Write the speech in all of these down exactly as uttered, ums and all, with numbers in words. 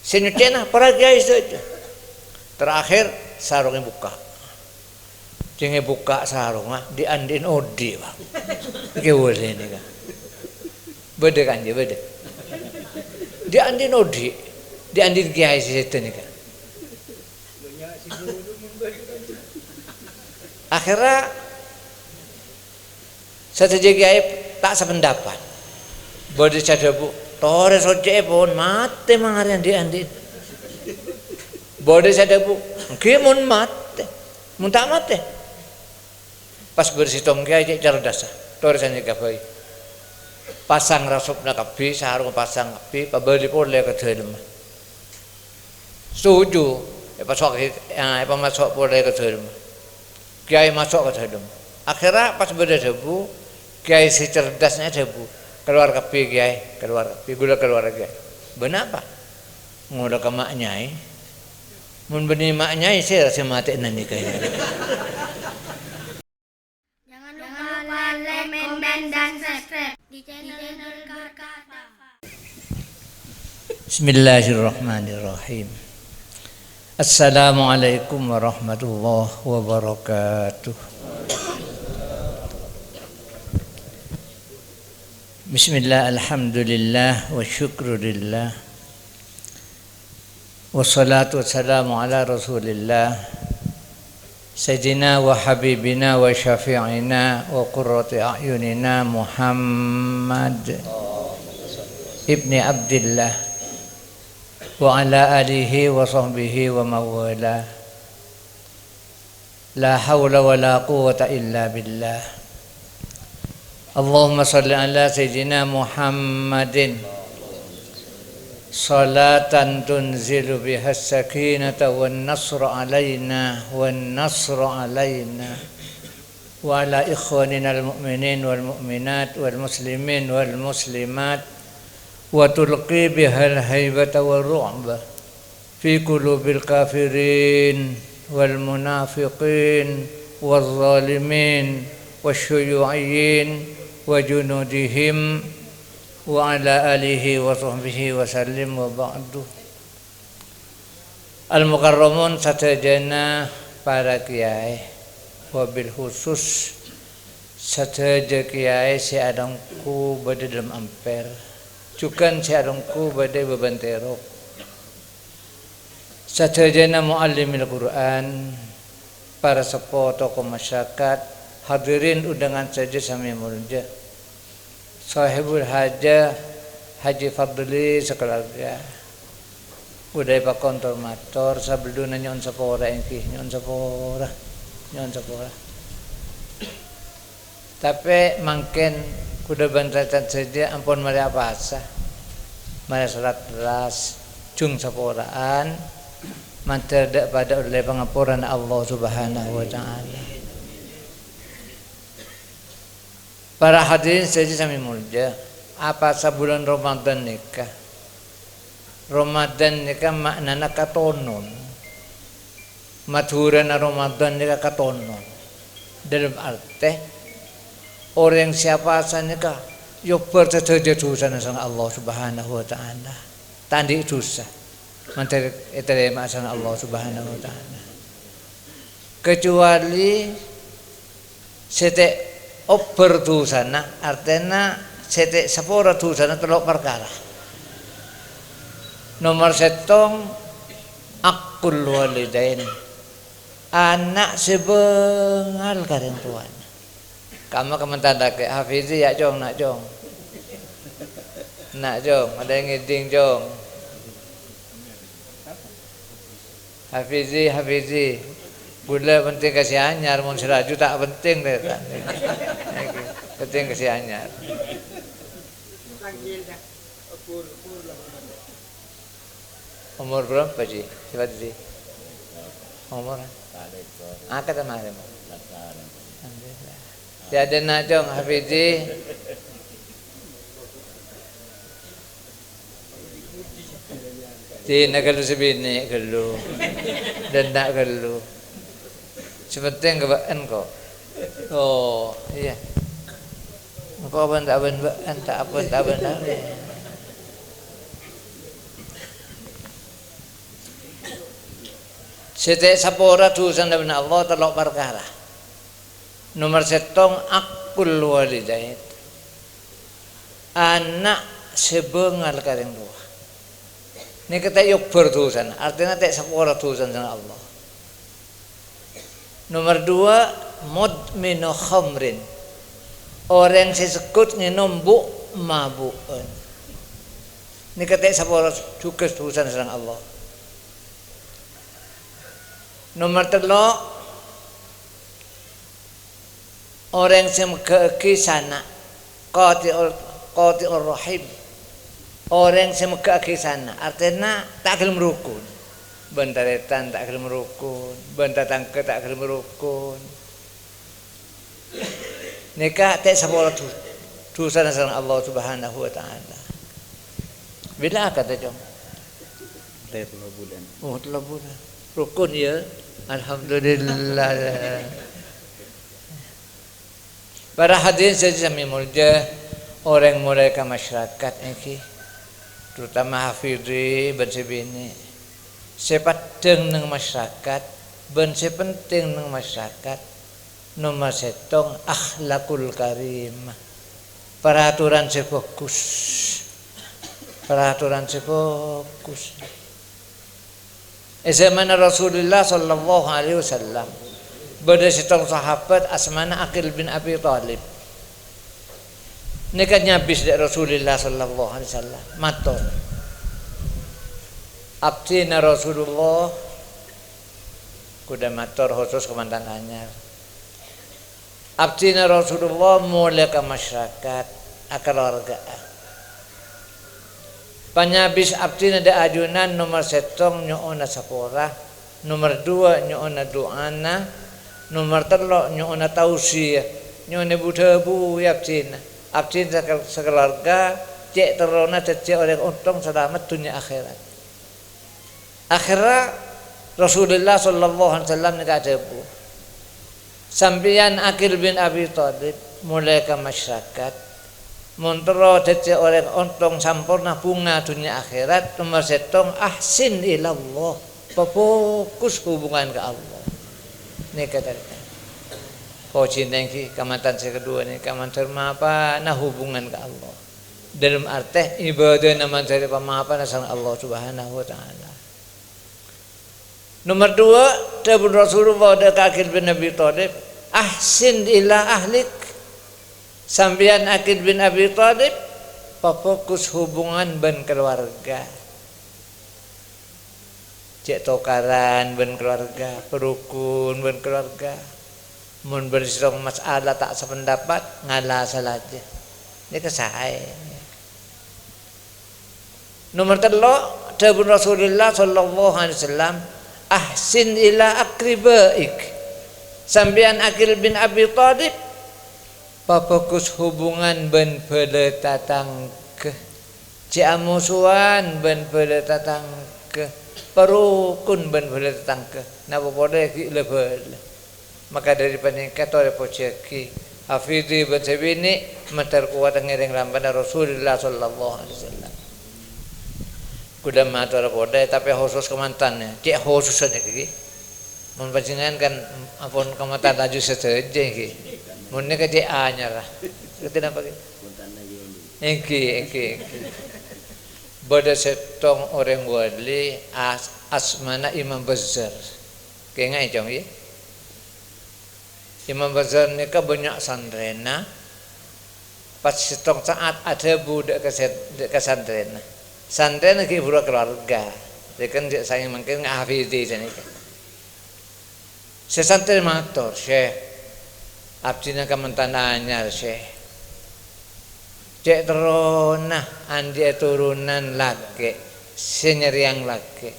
Sè nyoccèna para kèyaè sadhâjâ. Terakhir, sarongnga èbukka'. Sè èbukka' sarongnga, dhi'-andhi'na odi', Pak. Nèka boleh nèka. Bâdâ kan, ya, bâdâ. Dhi'-andhi'na odi'. Dhi'-andhi'na kèyaè sè sèdhâ nèka. Akhèrra, sadhâjâ kèyaè ta' sapendapat. Bâdâ sè adhâbu, "Torè soccè'è pon matè mangarè dhi'-andhi'na." Bâdâ sè adhâbu, "Èngghi mon matè, mon ta' matè." Pas bâdâ sèttong kèyaè cè' cerdassa, torè sanèka bhâi. Pasang rasobbhâ kabbhi, sarong pasang kabbhi, pabâli polè ka dâlemma. Setuju, èpaso', eh, èpamaso' polè ka dâlemma. Kèyaè maso' ka dâlemma. Akhèrra pas bâdâ dhâbu, kèyaè sè cerdas nèka dhâbu, "Kalowar kabbhi, Kèyaè, kalowar kabbhi, ghulâ kalowar, Kèyaè." "Bâ'na apa?" "Ngola ka ma' nyaè." "Mon bânnè ma' nyaè, sèra sè matè'ana nèka, Kèyaè?" Jangan lupa like, comment, dan subscribe di channel Nurul Barkah Tafa. Bismillahirrahmanirrahim. Assalamualaikum warahmatullahi wabarakatuh. Bismillah, alhamdulillah, wa syukrulillah. Wassalatu wassalamu ala Rasulillah, Sayyidina wa Habibina wa Syafi'ina wa Qurrati A'yunina Muhammad ibni Abdillah, wa ala alihi wa sahbihi wa mawala. La haula wa la quwwata illa billah. Allahumma shalli ala Sayyidina Muhammadin. Salatan tunzilu bihas sakinata wan nasra alaina, wan nasra alaina, wa ala ikhwanina al-mu'minin wal mu'minat wal muslimin wal muslimat, wa tulqi bihal haibata war ru'ba fi qulubil kafirin wal munafiqin waz zalimin wasyuyu'iyyin wa junudihim wa ala alihi wa sahbihi wa sallim, wa ba'du. Al-mukarramun sadhâjâna para kèyaè, wabil khusus sadhâjâ kèyaè sè alongghu bâdâ dâlem Ampèr, jhughân sè alongghu bâdâ è Bâbân Tèrok. Sadhâjâna mu'allimil Qur'an, para seppo tokoh masyarakat, hadirin undangan sadhâjâ sami molja. Sohibul hajah Haji Fadli sakaluarga, kaulâ èpakon tor-mator, sabellunna nyo'on sapora èngghi, nyo'on sapora, nyo'on sapora. Tapè mangkèn kaulâ bân tarètan sadhâjâ ampon marè apowasa, marè salat ras, jhung sapora'an, mandhâr dâ'-padâ ollè pangaporana Allah Subhanahu wa Ta'ala. Para hadirin sadhâjâ sami molja, apowasa bulân Ramadhan nèka. Ramadhan nèka ma'nana katonon. Madhurâna Ramadhan nèka katonon. Dâlem artè, orèng sè apowasa nèka èobbhâr sadhâjâ dhusana sareng Allah Subhanahu wa Ta'ala. Ta' andi' dhusa mandhâr ètarèma'a sareng Allah Subhanahu wa Ta'ala. Kecuali sè ta' èobbhâr dhusana, artèna sè ta' èsapora dhusana tello' parkara. Nomor sèttong, aqqul walidain. Ana' sè bângal ka rèng towana. Kamma kamantan lakè', hafizi ya', Cong, na', Cong. Na', Cong, ada yang ngèdhing, Cong. Hafizi, hafizi. Kaulâ penting ka sè anyar, mon sè laju ta' penting, dâ', ta'. Penting ka sè anyar. Umur berapa, Ji? Siapa, Ji? Umur? Akad sama, sama. Alhamdulillah. Tiada nak, Cong, hafizi. Dina ghâllu sè binè' ghâllu. Dânna' ghâllu. Sè penting ka bâ'en, ko'. Oh, iyâ. Engko' bân ta' bân bâ'en, ta' bân, ta' bân, ta' bân. Sè ta' èsapora dhusana bân Allah tello' parkara. Nomer sèttong, aqqul walidain. Ana' sè bângal ka rèng towa. Nèka ta' èobbhâr dhusana, artèna ta' èsapora dhusana sareng Allah. Nomer duwâ', mudminu khamrin. Orèng sè segghut ngènom bu'-mabu'ân. Nèka ta' èsapora jhughân dhusana sareng Allah. Nomer tello', orèng sè meggâ'aghi sana', qati'ur, qati'ur rahim. Orèng sè meggâ'aghi sana', artèna ta' ghellem rokon. Bân tarètan ta' ghellem rokon, bân tatangghâ ta' ghellem rokon. Nèka ta' èsapora du-, dhusana sareng Allah Subhanahu wa Ta'ala. Bilâ akad, Cong? Tello bulân. Oh, tello bulân. Rokon, ya. Alhamdulillah. Para hadirin sè sami molja, orèng molaè ka masyarakat nèka, terutama hafidhi bân sè binè', sè peddhâng neng masyarakat bân sè penting neng masyarakat, nomer sèttong, akhlakul karimah, paraturan sè bhâghus, paraturan sè bhâghus. È zamanna Rasulullah sallallahu alaihi wasallam, bâdâ sèttong sahabat asmana Aqil bin Abi Thalib. Nèka nyabis dâ' Rasulullah sallallahu alaihi wasallam, mator, "Abdhina Rasulullah," kodhu mator hosos ka mantan anyar. Abdhina Rasulullah molaè ka masyarakat, akalowarghâ'â. Panyabis abdhina dâ' ajunan nomer sèttong nyo'ona sapora, nomer duwâ' nyo'ona du'ana, nomer tello' nyo'ona tausiyah, nyo'ona bu-dhâbu abdhina. Abdhina saka-, sakalowarghâ cè' terrona dhâddhiyâ orèng ontong salamet dhunnya akhèrat. Akhèrra Rasulullah sallallahu alaihi wasallam nèka adhâbu, "Sampèyan Aqil bin Abi Thalib molaè ka masyarakat, mon terro dhâddhiyâ orèng ontong samporna bhunga dhunnya akhèrat, nomer sèttong, ahsin ilallah, pabhâghus hubungan ka Allah." Nèka tarètan. Pojhina èngghi ka mantan sè kaduwâ nèka mandhâr mapana hubungan ka Allah. Dâlem artè ibâdâna mandhâr pamapana sareng Allah Subhanahu wa Ta'ala. Nomer duwâ', dhâbuna Rasulullah dâ' ka Aqil bin Abi Thalib, "Ahsin ila ahlik." Sampèyan Aqil bin Abi Thalib, pabhâghus hubungan bân kalowarghâ. Jhâ' tokaran bân kalowarghâ, parokon bân kalowarghâ. Mon bâdâ sèttong masalah ta' sapendapat, ngala salajâ. Nèka saè. Nomer tello', dhâbuna Rasulullah sallallahu alaihi wasallam, "Ahsin ila aqribaik." Sampèyan Aqil bin Abi Thalib, pabhâghus hubungan bân bhâlâ tatangghâ. Jhâ' amosowan bân bhâlâ tatangghâ, parokon bân bhâlâ tatangghâ, napa polè ghi' la-bhâlâ. Maka dâri panèka torè pojhiyâghi, hafidhi bân sè binè' mandhâr kowat ngèrèng rampana Rasulullah sallallahu alaihi wasallam. Kaulâ mator polè, tapè hosos ka mantan, cè' hososan nèka ghi. Mon panjhennengngan kan ampon ka mantan laju sadhâjâ, ghi. Mon nèka cè' anyar. Ngerti napa, ghi? Èngghi, èngghi, èngghi. Bâdâ sèttong orèng wali as-, asmana Imam Bazzar. Kaènga'è, Cong, yâ? Imam Bazzar nèka bânnya' santrèna. Pas sèttong sa'at adhâbu dâ' ka sen-, dâ' ka santrèna. Santrèna ghi' bhuru kalowarga. Rèken jhâ' saèng mangkèn ngahafidhi sanèka. Sè santrè mator, "Syekh, abdhina kamantan anyar, Syekh. Cè' terrona andi'â toronan lakè' sè nyarèyang lakè'.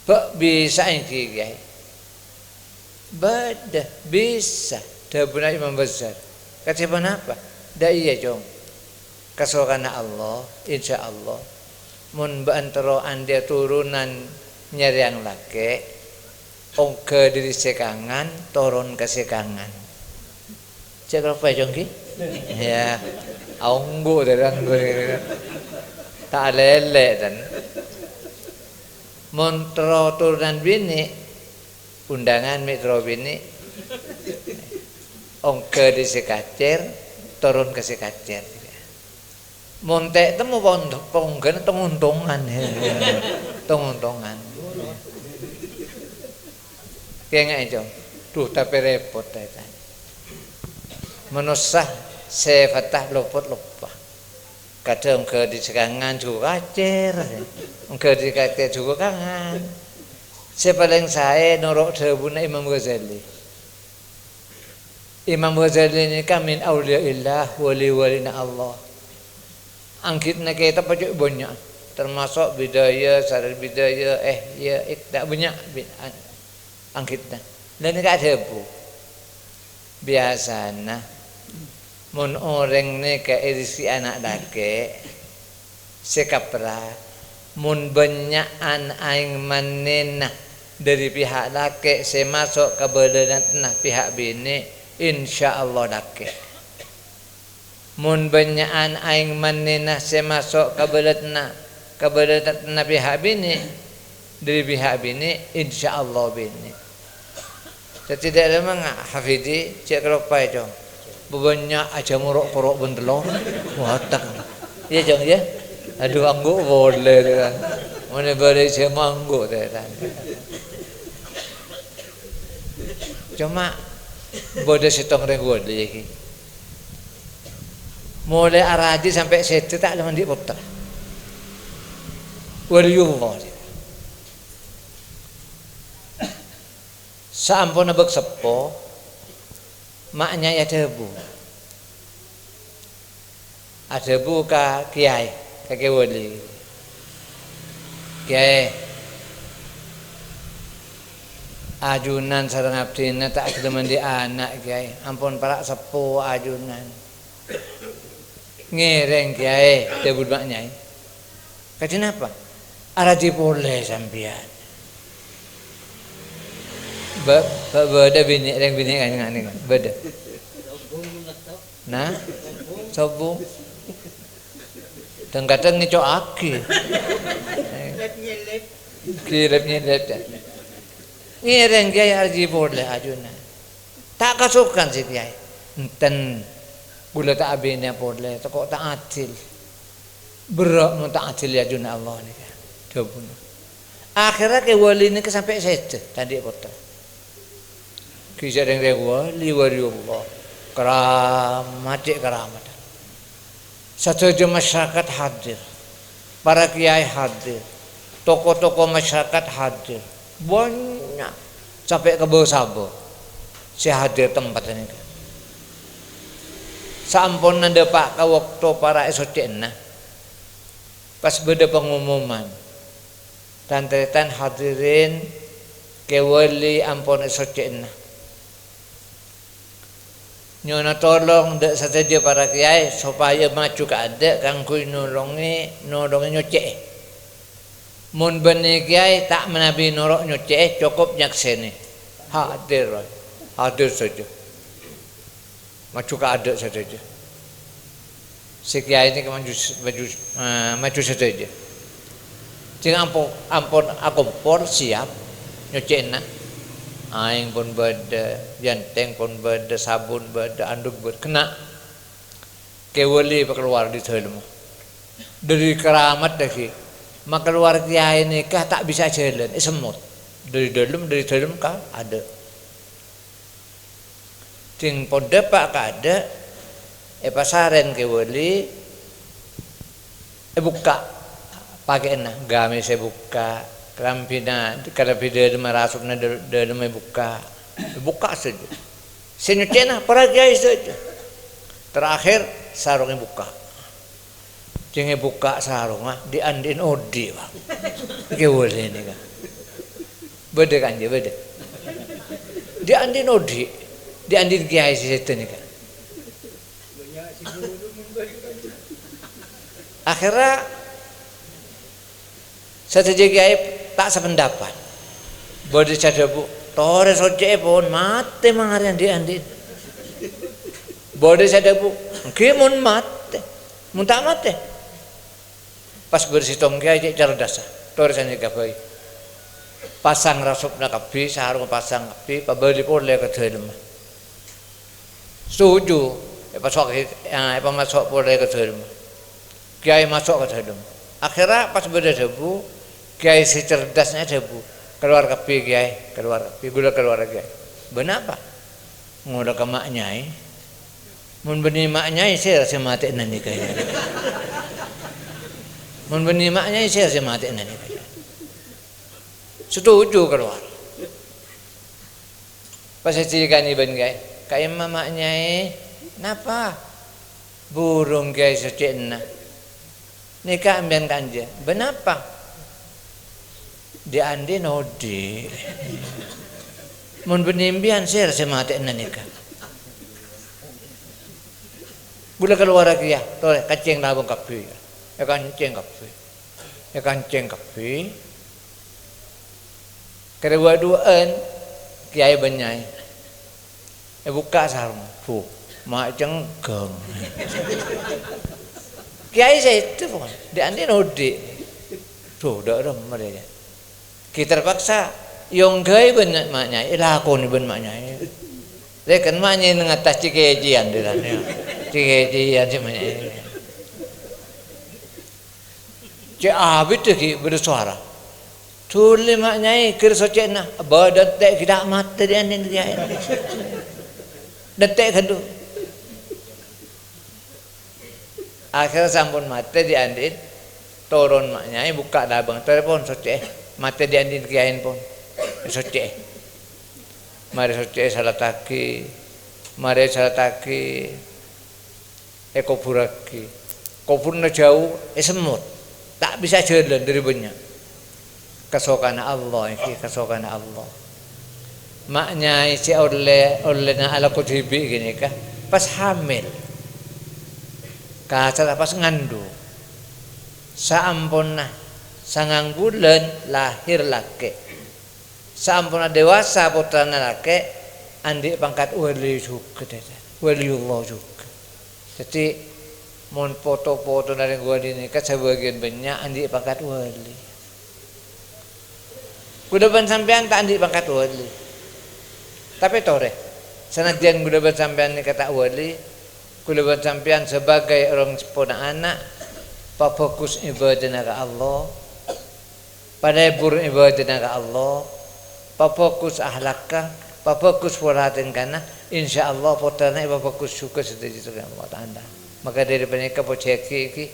Bâ' bisa èngghi, Kèyaè?" "Bâdâ, bisa," dhâbuna Imam Bazzar. "Kajhâbhâna apa?" "Dâ' iyâ, Cong. Kasokanna Allah, insyaallah, mon bâ'ân terro andi'â toronan nyarèyang lakè', ongghâ dâri sè kangan, toron ka sè kangan." Cè' ropa, Cong, ghi? Iyâ, aongghu dâri anu. Ta' alèlè, tan. Mon terro toronan binè', Undangan mè' terro binè', ongghâ dâri sè kacèr, toron ka sè kacèr. Mon ta' temmo pon-, pongghâna tong-ontongan. Tong-ontongan. Kèngè'è, Cong. Duh, tapè rèpot, ta-, ta-. Manossa sè fatta lopot loppa. Kadhâng ongghâ dâri sè kangan jhughân kacèr, ongghâ dâri kacèr jhughân kangan. Sè palèng saè noro' dhâbuna Imam Ghazali. Imam Ghazali nèka min auliyaillah, wali-walina Allah. Anggitna kètab pajhât bânnya', termasuk Bidayah, Sarahil Bidayah, Ihya, Iqtida, bânnya' bi-, an-, anggitna. Lha nèka adhâbu, biyasana mon orèng nèka èrèzekè ana' lakè', sè kapra, mon bânnya'an aèng mannèna dâri pihak lakè' sè maso' ka bâlâtanna pihak binè', insyaallah lakè'. Mon bânnya'an aèng mannèna sè maso' ka bâlâtanna, ka bâlâtanna pihak binè', dâri pihak binè', insyaallah binè'. Dhâddhi, dâ' remma nga-, hafidhi, cè' kaloppaè, Cong. Bâbânnya' ajhâ moro' koro' bân tello. Watak. Iyâ, Cong, iyâ? Adhu, angghu' polè, kan. Mon è bâlâi jhâ' mangghu', kan. Coma, bâdâ sèttong rèng wali, ghi. Molaè arajhi sampè' sèdhâ ta' la andi' pottra. Waliyullah. Saamponna bâk seppo, ma' nyai adhâbu. Adhâbu ka kèyaè, ka kè wali, "Kèyaè, ajunan sareng abdhina ta' ghellem andi' ana', Kèyaè. Ampon para' seppo ajunan." "Ngèrèng, Kèyaè," dhâbuna ma' nyai. "Kadhi napa?" "Arajhi polè sampèyan." Ba-, ba-, bâdâ binè', rèng binè' kan, kan, kan? Bâdâ. Nah, sobung. Kadhâng-kadhâng ngèco'aghi. Ghi lep-nyelep, ya. "Ngèrèng, Kèyaè, arajhi polè ajunan." "Ta' kasokan sè, Kèyaè." "Enten. Kaulâ ta' abinèya polè, tako' ta' adil." "Berrâ' mon ta' adil è ajunanna Allah nèka," dhâbuna. Akhèrra kè wali nèka sampè' sèdhâ, ta' andi' pottra. Ghi' sè rèng-rèng wali, waliyullah. Keramat, cè' keramat. Sadhâjâ masyarakat hadir. Para kèyaè hadir. Tokoh-tokoh masyarakat hadir. Bânnya'. Sampè' ka bâ-sabâ sè hadir tempat nèka. Saamponna dâpa' ka bâkto para' èsoccèna, pas bâdâ pangomoman, "Tan-tarètan hadirin, kè wali ampon èsoccèna. Nyo'ona tolong dâ' sadhâjâ para kèyaè sopajâ maju ka adâ' kaangghuy nolongè, nolongè nyoccè'è. Mon bânnè kèyaè ta' manabi noro' nyoccè'è, cokop nyaksènè." Hadir, hadir sadhâjâ. Maju ka adâ' sadhâjâ. Sè kèyaè nèka maju, maju, eh, maju sadhâjâ. Jhâng ampo-, ampon akompol, siap, nyoccèna. Aèng pon bâdâ, jhântèng pon bâdâ, sabun bâdâ, anduk bâdâ, kennèng. Kè wali pakalowar dâri dâlem. Dâri keramat lagi. Makalowar kèyaè nèka ta' bisa jhâlân, èsemmot. Dâri dâlem, dâri dâlem ka adâ'. Jhâng pon dâpa' ka adâ', èpasarèn kè wali, èbukka' pakèyanna, gamisè èbukka', kalambhina, kalambhi dâlemma, rasopna dâ-, dâlemma èbukka', èbukka' sadhâjâ. Sè nyoccèna para kèyaè sadhâjâ. Terakhir, sarong èbukka'. Jhâng èbukka' sarongnga, dhi'-andhi'na odi', Pak. Kè wali nèka. Bâdâ kan, ya, bâdâ. Dhi'-andhi'na odi'. Dhi'-andhi'na kèyaè sè sèdhâ nèka. Akhèrra, sadhâjâ kèyaè ta' sapendapat. Bâdâ sè adhâbu, "Torè soccè'è pon, matè mangkèn dhi'-andhi'na." Bâdâ sè adhâbu, "Èngghi mon matè, mon ta' matè." Pas bâdâ sèttong kèyaè cè' cerdassa, torè sanèka bhâi. Pasang rasobbhâ kabbhi, sarongnga pasang kabbhi, pabâli polè ka dâlemma. Setuju, èpaso'aghi, eh, èpamaso' polè ka dâlemma. Kèyaè maso' ka dâlem. Akhèrra pas bâdâ dhâbu, kèyaè sè cerdas nèka dhâbu, "Kalowar kabbhi, Kèyaè, kalowar kabbhi, ghulâ kalowar, Kèyaè." "Bân apa?" "Ngola ka ma' nyaè." "Mon bânnè ma' nyaè, sèra sè matè'ana nèka, Kèyaè?" "Mon bânnè ma' nyaè, sèra sè matè'ana nèka, Kèyaè?" "Setuju, kalowar." Pas èdhikana bân kèyaè, "Ka'imma ma' nyaè?" "Napa?" "Burung kèyaè sè cè'na." "Nèka empèyan kanjeng." "Bân apa?" "Dhi'-andhi'na odi'." "Mon bânnè empèyan, sèra sè matè'ana nèka?" "Ghulâ kalowara kèya, torè, kancèng labâng kabbhi." Èkancèng kabbhi. Èkancèng kabbhi. Karè wâ'-duwâ'ân, kèyaè bân nyaè. Èbukka' sarong. Duh, ma' cengghâng. Kèyaè sèdhâ, pon. Dhi'-andhi'na odi'. Duh, dâ' remma rèya. Ghi' terpaksa èongghâi bân ma' nyaè, èlakonè bân ma' nyaè. Rèken ma' nyaè neng attas cè-kècèyan, dhi'-andhi'na. Cè-kècèyan sè ma' nyaè. Cè' abit ghi' bâdâ sowara. Dhuli ma' nyaè ghir socèna, bâdâ dântè' ghi' ta' matè dhi'-andhi'na kèyaè. Dântè' ghândhu. Akhèrra sampon matè dhi'-andhi'na, toron ma' nyaè bukka' labâng, torè pon socè'è, matè dhi'-andhi'na kèyaèna pon. Socè'è. Marè socè'è salattaghi, marè salattaghi, èkobhurraghi. Kobhurrâ jhâu, èsemmot. Ta' bisa jhâlân dâri bânnya'. Kasokanna Allah èngghi, kasokanna Allah. Ma' nyaè sè ollè, ollèna alako dhibi' ghânèka pas hamil. Kasarra pas ngandhu'. Saamponna sangang bulân lahèr lakè'. Saamponna dewasa pottrana lakè', andi' pangkat wali jhughân, waliyullah jhughân. Dhâddhi, mon poto-potona rèng wali nèka sabâgiyân bânnya' andi' pangkat wali. Kaulâ bân sampèyan ta' andi' pangkat wali. Tapè torè, sanajjân kaulâ bân sampèyan nèka ta' wali, kaulâ bân sampèyan sabâgâi orèng seppona ana', pabhâghus ibâdâna ka Allah. Palebur ibâdâna ka Allah, pabhâghus ahlakka, pabhâghus pola tèngkana, insyaallah pottrana èpabhâghus jhughân sadhâjâ sareng Allah Ta'ala. Maka dâri panèka pojhiyâghi èngghi,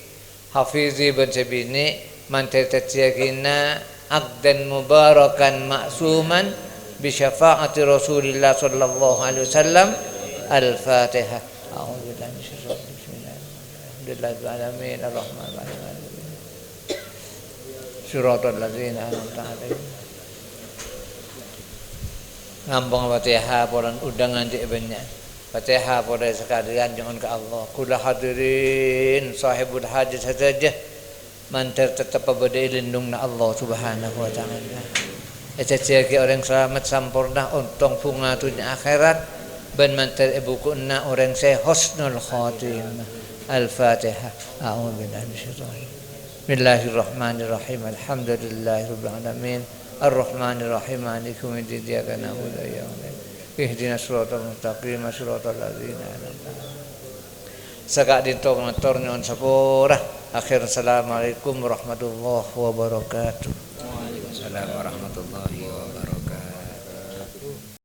hafizi bân sè binè', mandhâr dhâddhiyâghina aqdan mubarakan ma'suman bi syafa'ati Rasulillah sallallahu alaihi wasallam. Al-Fatihah. A'udzubillahi minasyaitonir rajim. Bismillahirrahmanirrahim. Alhamdulillahirabbil alamin. Arrahmanirrahim. Shiratal ladzina an'amta 'alaihim. Ngampong Fatihah polana undhângan cè' bânnya'. Fatihah polè sakalèyan nyo'on ka Allah. Kaulâ hadirin, sahibul hajat sadhâjâ, mandhâr tettep abâdâ è lindungnga Allah Subhanahu wa Ta'ala. Èdhâddhiyâghi orèng salamet samporna, ontong bhunga dhunnya akhèrat, bân mandhâr è buku'na orèng sè husnul khotimah. Al-Fatihah. A'udzubillahi minasyaitonir rajim. Bismillahirrahmanirrahim. Alhamdulillahirabbil alamin. Arrahmanirrahim. Maliki yaumiddin. Iyyaka na'budu wa iyyaka nasta'in. Ihdinas siratal mustaqim, siratal ladzina an'amta 'alaihim. Saka'dinto ngator nyo'on sapora. Akhir, assalamualaikum warahmatullahi wabarakatuh. Waalaikumsalam warahmatullahi wabarakatuh.